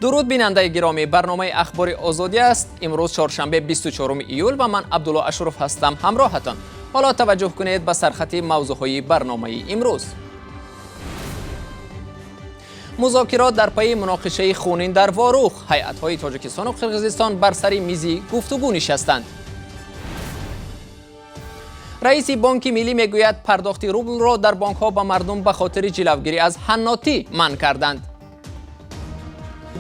Дуруд, бинандаи гиромӣ! Барномаи Ахбори Озодӣ аст. Имрӯз чоршанбе, 24 июл, ва ман Абдулло Ашуров ҳастам ҳамроҳатон. Ҳоло таваҷҷӯҳ кунед ба сархати мавзӯъҳои барномаи имрӯз. Музокирот дар пайи муноқишаи хунин дар Ворух. Ҳайатҳои Тоҷикистону Қирғизистон бар сари мизи гуфтугӯ нишастанд. Раиси Бонки Миллӣ мегӯяд, пардохти рублро дар бонкҳо ба мардум ба хотири ҷилавгирӣ аз ҳаннотӣ манъ карданд.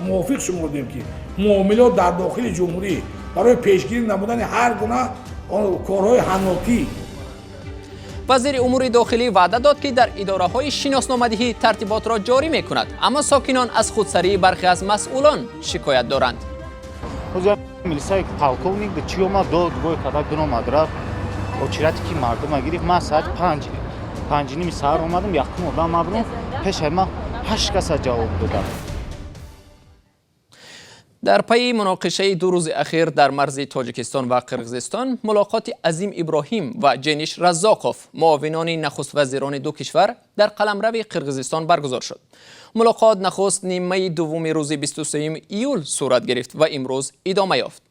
Мувофиқ шумурдем, ки муомилот дар дохили ҷумҳурӣ барои пешгирӣ намудани ҳар гуна корҳои ҳаннотӣ. Вазири умури дохилӣ ваъда дод, ки дар идораҳои шиносномадиҳӣ тартиботро ҷорӣ мекунад, аммо сокинон аз худсарии бархе аз масъулон шикоят доранд. Милисаи полковник чӣ омад, дод гой када, дуромад, рафт. Очередь ки мардума гирифт. Ман соати 5, 5:30 саҳар омадам, якум одам мабрум. Пешаи ман ҳашт каса ҷавоб додам. Дар пайи муноқишаи 2 рӯзи ахир дар марзи Тоҷикистон ва Қирғизистон, мулоқоти Азим Иброҳим ва Ҷениш Раззоқов, муовинони нахуствазирони ду кишвар, дар қаламрави Қирғизистон баргузор шуд. Мулоқот нахуст нимаи дуввуми рӯзи 23 июл сурат гирифт ва имрӯз идома ёфт.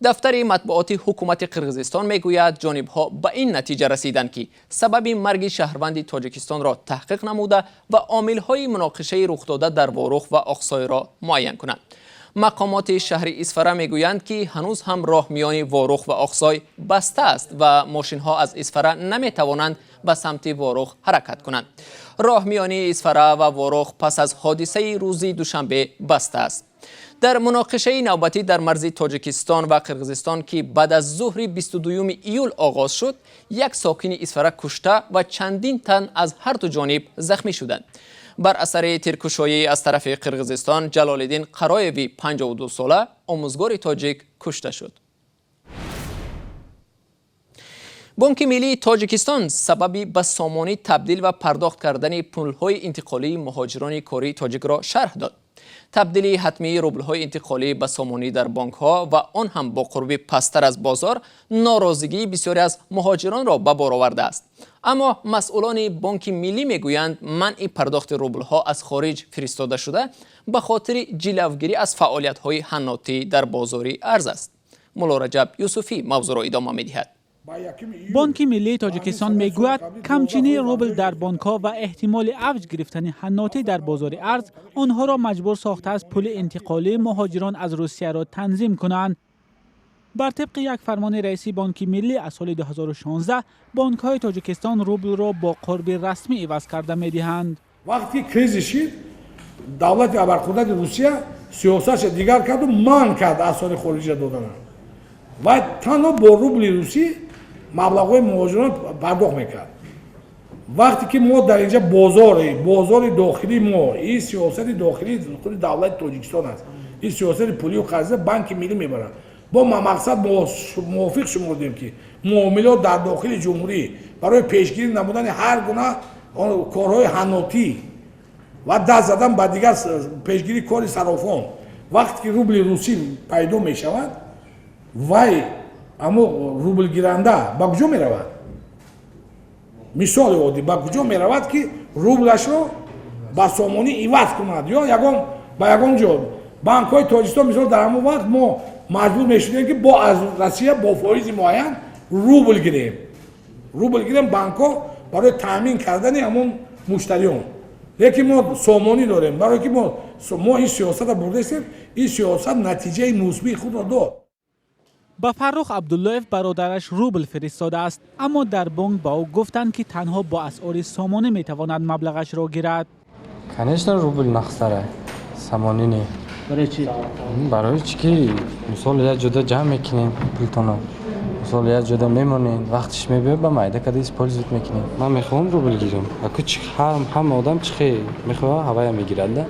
Дафтари матбуоти ҳукумати Қирғизистон мегӯяд, ҷонибҳо ба ин натиҷа расиданд, ки сабаби марги шаҳрванди Тоҷикистонро таҳқиқ намуда ва омилҳои муноқишаи рухдода дар Ворух ва Оқсойро муайян кунанд. Мақомоти шаҳри Исфара мегӯянд, ки ҳанӯз ҳам роҳ миёни Ворух ва Оқсой баста аст ва мошинҳо аз Исфара наметавонанд ба самти Ворух ҳаракат кунанд. Роҳ миёни Исфара ва Ворух пас аз ҳодисаи рӯзи душанбе баста аст. Дар муноқишаи навбатӣ дар марзи Тоҷикистон ва Қирғизистон, ки баъд аз зуҳри 22 июл оғоз шуд, як сокини Исфара кушта ва чандин тан аз ҳар ду ҷониб захмӣ шуданд. Бар асари тиркушоӣ аз тарафи Қирғизистон Ҷалолиддин Қароеви 52 сола, омӯзгори тоҷик, кушта шуд. Бонки Миллии Тоҷикистон сабаби ба сомонӣ табдил ва пардохт кардани пулҳои интиқолии муҳоҷирони кории тоҷикро шарҳ дод. Табдили ҳатмии рублҳои интиқолӣ ба сомонӣ дар бонкҳо ва он ҳам бо қурби пасттар аз бозор норозигии бисёре аз муҳоҷиронро ба бор овардааст. Аммо масъулони Бонки Миллӣ мегӯянд, манъи пардохти рублҳо аз хориҷ фиристодашуда ба хотири ҷилавгирӣ аз фаъолиятҳои ҳаннотӣ дар бозори арз аст. Муллораҷаб Юсуфӣ мавзӯъро идома медиҳад. Бонки Миллии Тоҷикистон мегӯяд, камчинии рубл дар бонкҳо ва эҳтимоли авҷ гирифтани ҳаннотӣ дар бозори арз онҳоро маҷбур сохтааст пули интиқолии муҳоҷирон аз Русияро танзим кунанд. Бар тибқи як фармони раиси Бонки Миллӣ аз соли 2016, бонкҳои Тоҷикистон рублро бо қурби расмӣ иваз карда медиҳанд. Вақте кризис шид, давлати абарқудрати Русия сиёсатша дигар карду манъ кард асъори хориҷа додана ва танҳо бо рубли русӣ маблағҳои муҳоҷирон пардохт мекард. Вақте ки мо дар инҷа бозори дохилии мо, ин сиёсати дохилии худи давлати Тоҷикистон аст, ин сиёсати пулию қарза Банки Миллӣ мебарад. Бо мақсад мувофиқ шумурдем, ки муомилот дар дохили ҷумҳурӣ барои пешгирӣ намудани ҳар гуна корҳои ҳаннотӣ ва даст задан ба дигар пешгирии кори сарофон, вақте ки рубли русӣ пайдо мешавад, вай аммо рублгиранда ба куҷо меравад? Мисоли оддӣ, ба куҷо меравад, ки рублашро ба сомонӣ иваз кунад ё ягон ба ягон ҷо? Банкҳои Тоҷикистон, мисол, дар ҳамон вақт мо маҷбур мешудем, ки бо аз Россия бо фоизи муайян рубл гирем банкҳо барои таъмин кардани ҳамон муштариён. Лекин мо сомонӣ дорем, барое ки мо ин сиёсатро бурдастем. Ин сиёсат натиҷаи мусбии худро дод. Ба Фаррух Абдуллоев бародараш рубл фиристодааст, аммо дар бонк ба ӯ гуфтанд, ки танҳо бо асъори сомонӣ метавонад маблағашро гирад. Конечно, рубл нақстара, сомонӣ не. Барои чӣ? Барои чӣ ки, мисол, як ҷода ҷамъ мекунем пултонро, мисол, як ҷода мемонем, вақтиш мебиёд, ба майда када использовать мекунем. Ман мехоҳам рубл гирам. Аку ҳама одам чӣ хе мехоҳа, ҳавая мегирад да.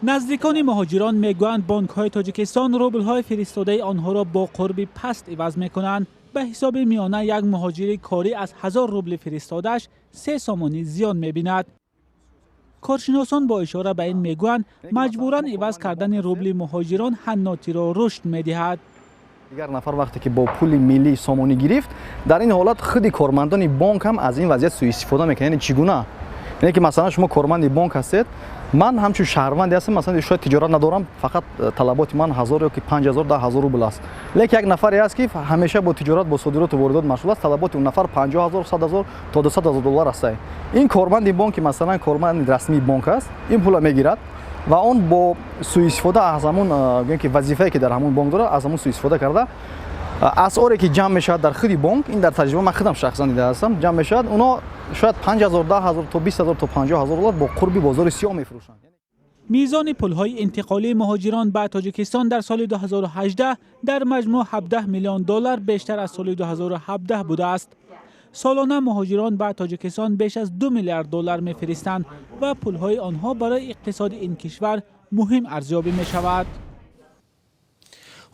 Наздикони муҳоҷирон мегӯянд, бонкҳои Тоҷикистон рублҳои фиристодаи онҳоро бо қурби паст иваз мекунанд. Ба ҳисоби миёна, як муҳоҷири корӣ аз 1000 рубли фиристодааш 3 сомонӣ зиён мебинад. Коршиносон бо ишора ба ин мегӯянд, маҷбуран иваз кардани рубли муҳоҷирон ҳаннотиро рушд медиҳад. Дигар нафар вақте ки бо пули миллӣ сомонӣ гирифт, дар ин ҳолат худи кормандони бонк ҳам аз ин вазъият суистифода мекунанд. Яъне чӣ гуна? Яъне ки масалан шумо корманди бонк ҳастед, ман ҳамчун шаҳрванде ҳастам, масалан шояд тиҷорат надорам, фақат талаботи ман 1000 ё ки 5000, 10,000 рубл аст. Лекин як нафаре аст, ки ҳамеша бо тиҷорат, бо содироту воридот машғул аст, талаботи он нафар 50,000, 100,000 то 200,000 доллар аст. Ин корманди бонк, ки масалан корманди расмии бонк аст, ин пула мегирад ва он бо сӯистифода аз ҳамун, гӯем ки вазифае, ки дар ҳамун бонк дорад, аз ҳамун сӯистифода карда, асъоре, ки ҷамъ мешавад дар худи бонк, ин дар таҷриба ман худам шахсан дида ҳастам, ҷамъ мешавад, оно шояд 5000, 10,000 то 20,000 то 50,000 доллар бо қурби бозори сиёҳ мефурӯшанд. Мизони пулҳои интиқолии муҳоҷирон ба Тоҷикистон дар соли 2018 дар маҷмӯъ 17 миллион доллар бештар аз соли 2017 будааст. Солона муҳоҷирон ба Тоҷикистон беш аз 2 миллиард доллар мефиристанд ва пулҳои онҳо барои иқтисоди ин кишвар муҳим арзёбӣ мешавад.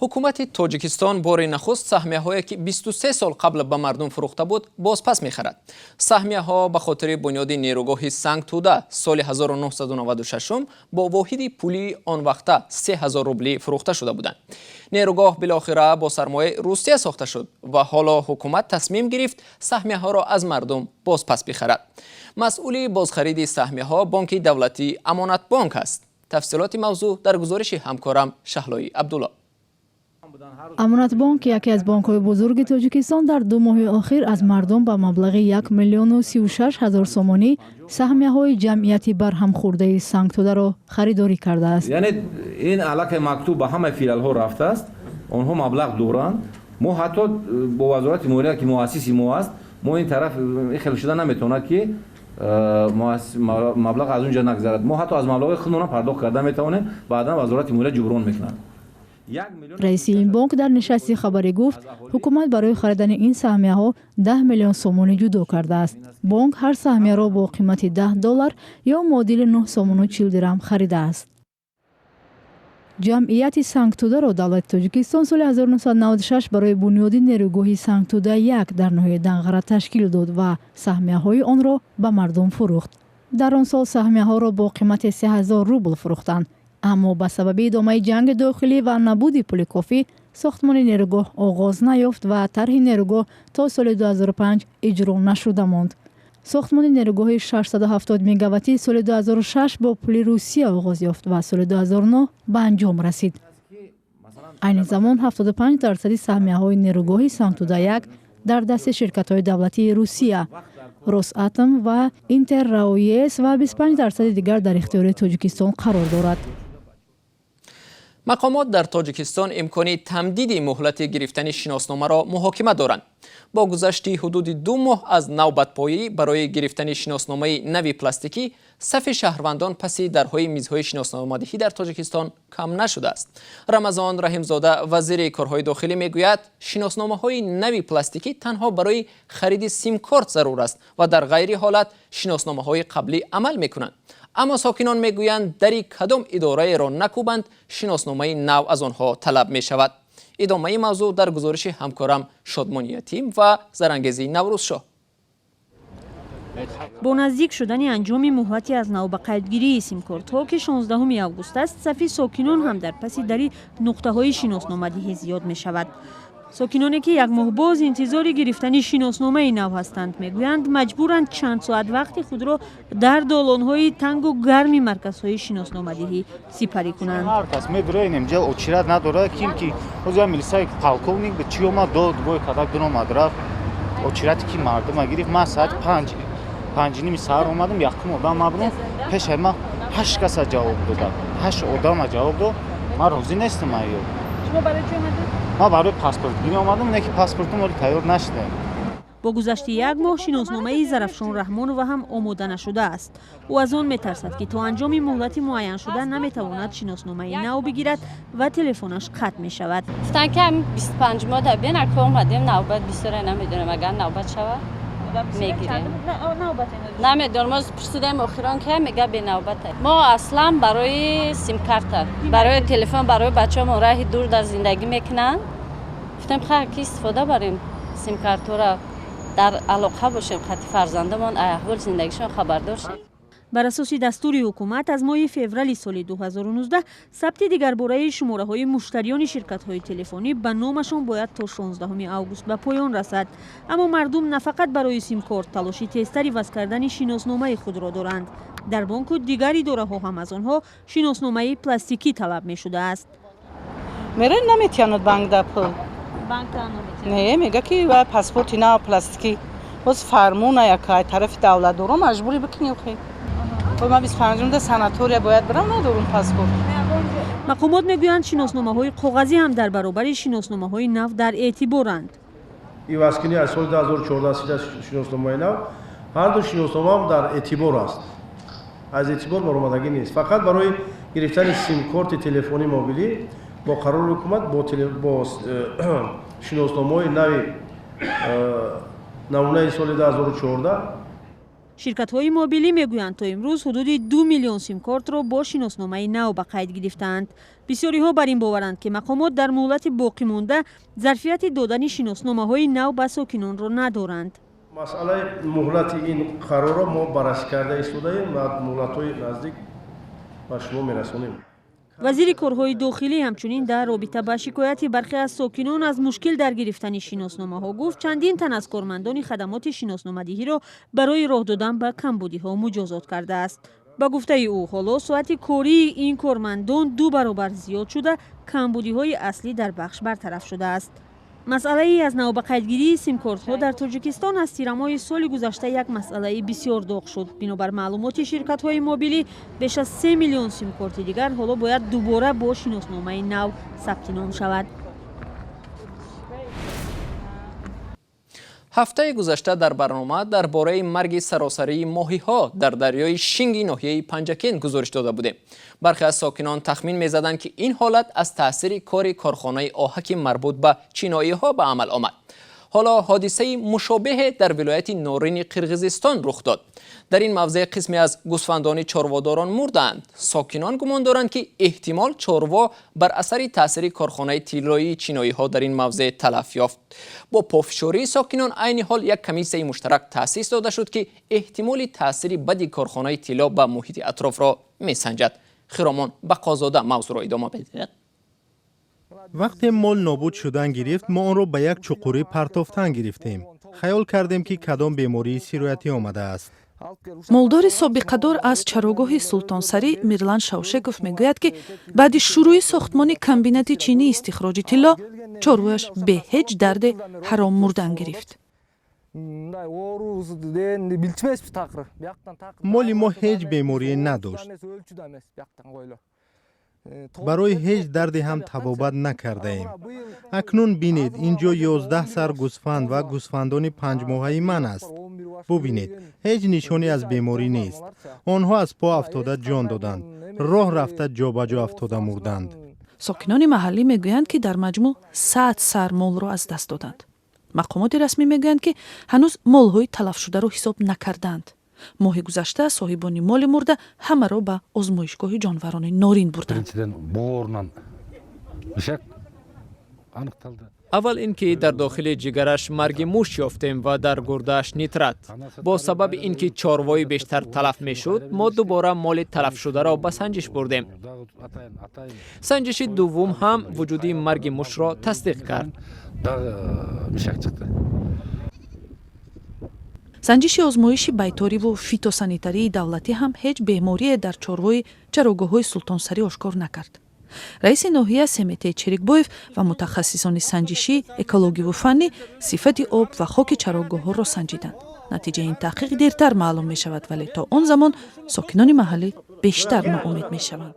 Ҳукумати Тоҷикистон бори нахуст саҳмияҳое, ки 23 сол қабл ба мардум фурӯхта буд, бозпас мехарад. Саҳмияҳо ба хотири бунёди нерӯгоҳи Сангтӯда соли 1996 бо воҳиди пулии он вақта 3000 рублӣ фурӯхта шуда буданд. Нерӯгоҳ билохира бо сармояи Русия сохта шуд ва ҳоло ҳукумат тасмим гирифт саҳмияҳоро аз мардум бозпас бихарад. Масъули бозхариди саҳмияҳо бонки давлатии Амонатбонк аст. Тафсилоти мавзӯъ дар гузориши ҳамкорам Шаҳлои Абдулло. Амонатбонк, яке аз бонкҳои бузурги Тоҷикистон, дар 2 моҳи охир аз мардум ба маблағи 1 036 000 сомонӣ саҳмияҳои ҷамъияти барҳамхӯрдаи Сангтӯдаро харидорӣ кардааст. Яъне ин аллакай мактуб ба ҳамаи филиалҳо рафтааст, онҳо маблағ доранд. Мо ҳатто бо Вазорати молия, ки муассиси мо аст, мо ин тараф ин хел шуда наметавонад, ки маблағ аз он ҷо нагзарад. Мо ҳатто аз маблағи худмонам пардохт карда метавонем, баъдан Вазорати молия ҷуброн мекунад. Раиси ин бонк дар нишасти хабарӣ гуфт, ҳукумат барои харидани ин саҳмияҳо 10 миллион сомонӣ ҷудо кардааст. Бонк ҳар саҳмияро бо қимати 10 доллар ё муодили 9 сомону 40 дирам харидааст. Ҷамъияти Сангтӯдаро давлати Тоҷикистон соли 1996 барои бунёди нерӯгоҳи Сангтӯда 1 дар ноҳияи Данғара ташкил дод ва саҳмияҳои онро ба мардум фурӯхт. Дар он сол саҳмияҳоро бо қимати 3000 рубл фурӯхтанд, аммо ба сабаби идомаи ҷанги дохилӣ ва набуди пули кофӣ сохтмони нерӯгоҳ оғоз наёфт ва тарҳи нерӯгоҳ то соли 2005 иҷро нашуда монд. Сохтмони нерӯгоҳи 670 мегаваттӣ соли 2006 бо пули Русия оғоз ёфт ва соли 2009 ба анҷом расид. Айни замон 75 дарсади саҳмияҳои нерӯгоҳи Сангтӯда 1 дар дасти ширкатҳои давлатии Русия Росатом ва Интер РАО ЕЭС ва 25 дарсади дигар дар ихтиёри Тоҷикистон қарор дорад. Мақомот дар Тоҷикистон имкони тамдиди муҳлати гирифтани шиносномаро муҳокима доранд. Бо гузашти ҳудуди 2 моҳ аз навбатпоӣ барои гирифтани шиносномаи нави пластикӣ, сафи шаҳрвандон паси дарҳои мизҳои шиносномадиҳӣ дар Тоҷикистон кам нашудааст. Рамазон Раҳимзода, вазири корҳои дохилӣ, мегӯяд, шиносномаҳои нави пластикӣ танҳо барои хариди симкорт зарур аст ва дар ғайри ҳолат шиносномаҳои қаблӣ амал мекунанд. Аммо сокинон мегӯянд, дари кадом идораеро накӯбанд, шиносномаи нав аз онҳо талаб мешавад. Идомаи мавзӯъ дар гузориши ҳамкорам Шодмони Ятим ва Зарангези Наврӯзшоҳ. Бо наздик шудани анҷоми муҳлати аз нав ба қайдгирии симкортҳо, ки 16 август аст, сафи сокинон ҳам дар паси дари нуқтаҳои шиносномадиҳӣ зиёд мешавад. Сокиноне, ки як моҳ боз интизори гирифтани шиносномаи нав ҳастанд, мегӯянд, маҷбуранд чанд соат вақти худро дар долонҳои тангу гарми марказҳои шиносномадиҳӣ сипарӣ кунанд. Ҳар кас медуроин, инҷа очередь надорад. Ким ки ҳозир милисаи полковник чи омад, дод вой када дуромад, рафт, очередь ки мардума гирифт. Ман соати 5, 5:30 саҳар омадам, якум одам мабудам, пешаи ман ҳашт каса ҷавоб додам, ҳашт одама ҷавоб дод. Ман розӣ нестам. Айё. Шумо барои чӣ омадед? Ман барои паспортгирӣ омадам, не ки паспортум ҳоло тайёр нашуда. Бо гузашти як моҳ шиносномаи Зарафшон Раҳмонова ҳам омода нашудааст. Ӯ аз он метарсад, ки то анҷоми муҳлати муайяншуда наметавонад шиносномаи нав бигирад ва телефонаш қатъ мешавад. Гуфтанд, ки ҳамин 25 мода бен. Ака, омадем, навбат бисёре, намедонем, агар навбат шавад, мегирем. Намедонам, мо пурсидаем охирон, ки мега бенавбата. Мо аслан барои симкарта, барои телефон, барои бачаҳомон, раҳи дур дар зиндагӣ мекунанд. Гуфтем, ха, ки истифода барем симкартҳоро, дар алоқа бошем, хати фарзандамон, аҳволи зиндагишон хабардор шем. Бар асоси дастури ҳукумат аз моҳи феврали соли 2019 сабти дигарбораи шумораҳои муштариёни ширкатҳои телефонӣ ба номашон бояд то 16 август ба поён расад. Аммо мардум на фақат барои симкорт талоши тезтар иваз кардани шиносномаи худро доранд. Дар бонку дигар идораҳо ҳам аз онҳо шиносномаи пластикӣ талаб мешудааст. Мерен наметиянад банк да пул. Не, мега ки паспорти нав пластикӣ. Боз фармона яка тарафи давлатдоро маҷбурӣ бикунӣ охи. Ман 25-да санатория бояд бирам, надорум паспорт. Мақомот мегӯянд, шиносномаҳои коғазӣ ҳам дар баробари шиносномаҳои нав дар эътиборанд. Ивазкунӣ аз соли 2014 шиносномаи нав, ҳар ду шиноснома дар эътибор аст. Аз эътибор баромадагӣ нест. Фақат барои гирифтани симкорти телефонии мобилӣ бо қарори ҳукумат бо шиносномаҳои нави намунаи соли 2014. Ширкатҳои мобилӣ мегӯянд, то имрӯз ҳудуди 2 миллион симкортро бо шиносномаи нав ба қайд гирифтаанд. Бисёриҳо бар ин боваранд, ки мақомот дар муҳлати боқӣ монда зарфияти додани шиносномаҳои нав ба сокинонро надоранд. Масъалаи муҳлати ин қарорро мо баррасӣ карда истодаем ва муҳлатҳои наздик ба шумо мерасонем. Вазири корҳои дохилӣ ҳамчунин дар робита ба шикояти бархе аз сокинон аз мушкил дар гирифтани шиносномаҳо гуфт, чандин тан аз кормандони хадамоти шиносномадиҳиро барои роҳ додан ба камбудиҳо муҷозот кардааст. Ба гуфтаи ӯ, ҳоло соати кории ин кормандон 2 баробар зиёд шуда, камбудиҳои аслӣ дар бахш бартараф шудааст. Масъалаи аз навбақайдгирии симкортҳо дар Тоҷикистон аз тирамоҳи соли гузашта як масъалаи бисёр доғ шуд. Бинобар маълумоти ширкатҳои мобилӣ, беш аз 3 миллион симкорти дигар ҳоло бояд дубора бо шиносномаи нав сабти ном шавад. Ҳафтаи гузашта дар барнома дар бораи марги саросарии моҳиҳо дар дарёи Шинги ноҳияи Панҷакент гузориш дода будем. Бархе аз сокинон тахмин мезаданд, ки ин ҳолат аз таъсири кори корхонаи оҳаки марбут ба чиноиҳо ба амал омад. Ҳоло ҳодисаи мушобиҳе дар вилояти Норини Қирғизистон рух дод. Дар ин мавзеъ қисме аз гӯсфандони чорводорон мурданд. Сокинон гумон доранд, ки эҳтимол чорво бар асари таъсири корхонаи тиллоии чиноиҳо дар ин мавзеъ талаф ёфт. Бо пофишории сокинон айни ҳол як комиссияи муштарак таъсис дода шуд, ки эҳтимоли таъсири бади корхонаи тилло ба муҳити атрофро месанҷад. Хиромон Бақозода мавзӯъро идома медиҳад. Вақте мол нобуд шудан гирифт, мо онро ба як чуқурӣ партофтан гирифтем. Хаёл кардем, ки кадом бемории сироятӣ омадааст. Молдори собиқадор аз чарогоҳи Султонсарӣ Мирлан Шавшеков мегӯяд, ки баъди шурӯи сохтмони комбинати чинии истихроҷи тилло чорвояш бе ҳеҷ дарде ҳаром мурдан гирифт. Моли мо ҳеҷ беморие надошт. Барои ҳеҷ дарде ҳам табобат накардаем. Акнун бинед, ин ҷо 11 сар гӯсфанд ва гӯсфандони панҷмоҳаи ман аст. Бубинед, ҳеҷ нишоне аз беморӣ нест. Онҳо аз по афтода ҷон доданд, роҳ рафта ҷобаҷо афтода мурданд. Сокинони маҳаллӣ мегӯянд, ки дар маҷмӯъ 100 сар молро аз даст доданд. Мақомоти расмӣ мегӯянд, ки ҳанӯз молҳои талафшударо ҳисоб накардаанд. Моҳи гузашта соҳибони моли мурда ҳамаро ба озмоишгоҳи ҷонварони Норин бурданд. Аввал ин ки дар дохили ҷигараш марги муш ёфтем ва дар гурдааш нитрат. Бо сабаби ин ки чорвои бештар талаф мешуд, мо дубора моли талафшударо ба санҷиш бурдем. Санҷиши дуввум ҳам вуҷуди марги мушро тасдиқ кард. Санҷиши озмоиши байториву фитосанитарии давлатӣ ҳам ҳеҷ беморие дар чорвои чарогоҳҳои Султонсарӣ ошкор накард. Раиси ноҳия Семетей Черикбоев ва мутахассисони санҷишӣ, экологиву фаннӣ сифати об ва хоки чарогоҳҳоро санҷиданд. Натиҷаи ин таҳқиқ дертар маълум мешавад, вале то он замон сокинони маҳаллӣ бештар ноумед мешаванд.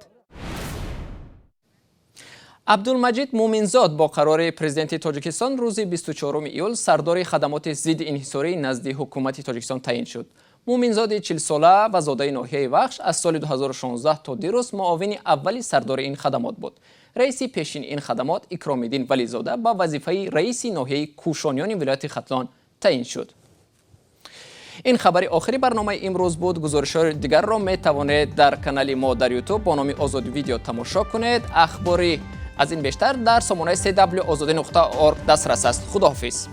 Абдулмаҷид Муминзод бо қарори президенти Тоҷикистон рӯзи 24 июл сардори хадамоти зидди инҳисорӣ назди ҳукумати Тоҷикистон таъин шуд. Муминзоди 40-сола ва зодаи ноҳияи Вахш аз соли 2016 то дирӯз муовини аввали сардори ин хадамот буд. Раиси пешини ин хадамот Икромиддин Вализода ба вазифаи раиси ноҳияи Кӯшониёни вилояти Хатлон таъин шуд. Ин хабари охири барномаи имрӯз буд. Гузоришҳои дигарро метавонед дар канали мо дар Ютуб бо номи Озоди Видео тамошо кунед. Ахбори аз ин бештар дар сомонаи cw ozodi.org дастрас аст. Худоҳофиз.